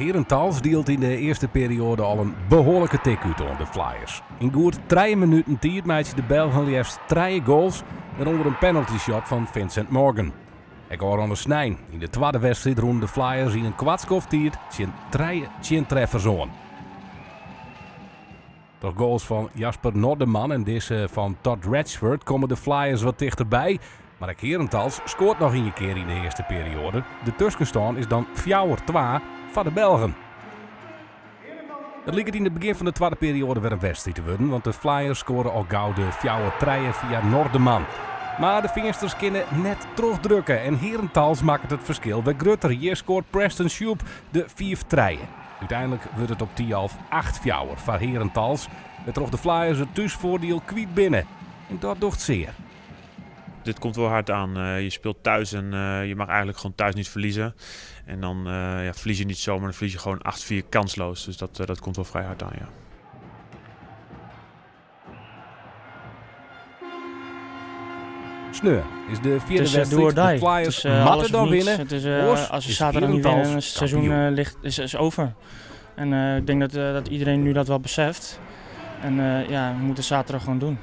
Herentals dielt yn de earste perioade al in behoarlike tik út oan de Flyers. Yn goed 3 minuten tiid meitsje de Belgen leafst trije goals, wêrûnder in penalty shot fan Vincent Morgan. Ek ôfrûne snein, yn de twadde wedstriid rûnen de Flyers yn in koart skoft tiid tsjin trije tsjintreffers oan. Troch goals fan Jasper Nordemann en dizze fan Todd Ratchford komme de Flyers wat tichterby. Mar ek Herentals skoart noch ien kear yn de earste perioade. De tuskenstân is dan 4-2 foar de Belgen. It liket yn it begjin fan de twadde perioade wer in wedstriid te wurden, want de Flyers skoare al gau de 4-3 fia Nordemann. Mar de Feansters kinne net trochdrukke en Herentals makket it ferskil wer grutter. Hjir skoart Preston Shoop de 5-3. Uteinlik wurdt it op Thialf 8-4 foar Herentals, wêrtroch de Flyers it thúsfoardiel kwyt binne. En dat docht sear. Dit komt wel hard aan. Je speelt thuis en je mag eigenlijk gewoon thuis niet verliezen. En dan ja, verlies je niet zomaar, dan verlies je gewoon 8-4 kansloos. Dus dat komt wel vrij hard aan, ja. Sneon is de fjirde Het is wedstriid. do or De die. Flyers Het is moatte alles of dan niets. winne. Het is, Oars als we is zaterdag niet winnen, Herentals dan is het seizoen kampioen. is over. En ik denk dat iedereen nu dat wel beseft. En ja, we moeten zaterdag gewoon doen.